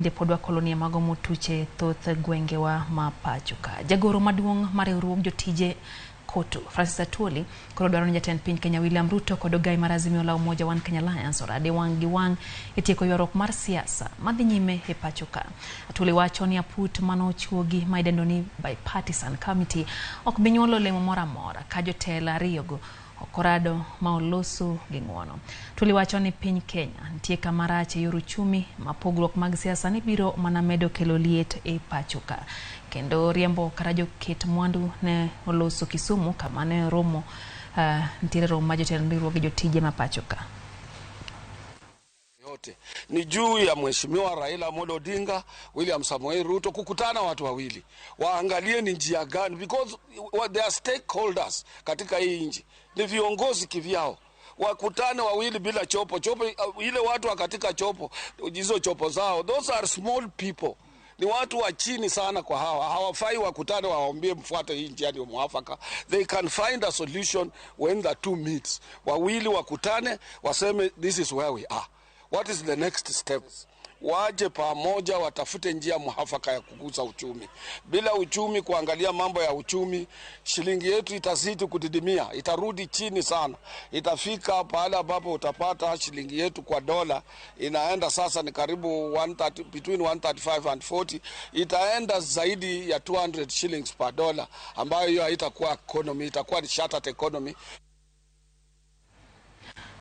Bende pod wakolonie mago motuche thoth gwengewa ma pacho ka. Jagoro maduong' mar riwruog jotije COTU, Francis Atwoli, koro dwaro ni jatend piny Kenya William Ruto kod ogai mar Azimio la Umoja One Kenya Alliance orade wang' gi wang' e tieko ywaruok mar siasa madhi nyime e pacho ka. Atwoli wacho ni aput manochuogi ma idendo ni Bipartisan Committee ok bi nyuolo olemo moro amora ka jotelo ariyogo ok orado ma oloso gi ng'uono. Atwoli wacho ni piny Kenya nitie kama rach e yor uchumi ma pogruok mag siasa ni biro mana medo kelo liet e pacho ka. Kendo riembo kata joket mwandu ne oloso Kisumu kama ne romo nitiere romo ma jotend riwruoge jotije ma pacho ka. Yote ni juu ya Mheshimiwa Raila Amolo Odinga, William Samoei Ruto kukutana watu wawili waangalie ni njia gani, because they are stakeholders katika hii nchi, ni viongozi kivyao, wakutane wawili bila chopo chopo, ile watu wa katika chopo hizo chopo zao, those are small people, ni watu wa chini sana kwa hawa, hawafai wakutane wawaambie mfuate hii njia ndio mwafaka. They can find a solution when the two meets, wawili wakutane waseme this is where we are, what is the next step. Waje pamoja watafute njia mwafaka ya kukuza uchumi. Bila uchumi, kuangalia mambo ya uchumi, shilingi yetu itazidi kudidimia, itarudi chini sana, itafika pahali ambapo utapata shilingi yetu kwa dola inaenda sasa ni karibu 130, between 135 and 40, itaenda zaidi ya 200 shillings per dollar, ambayo hiyo haitakuwa economy, itakuwa ni shattered economy.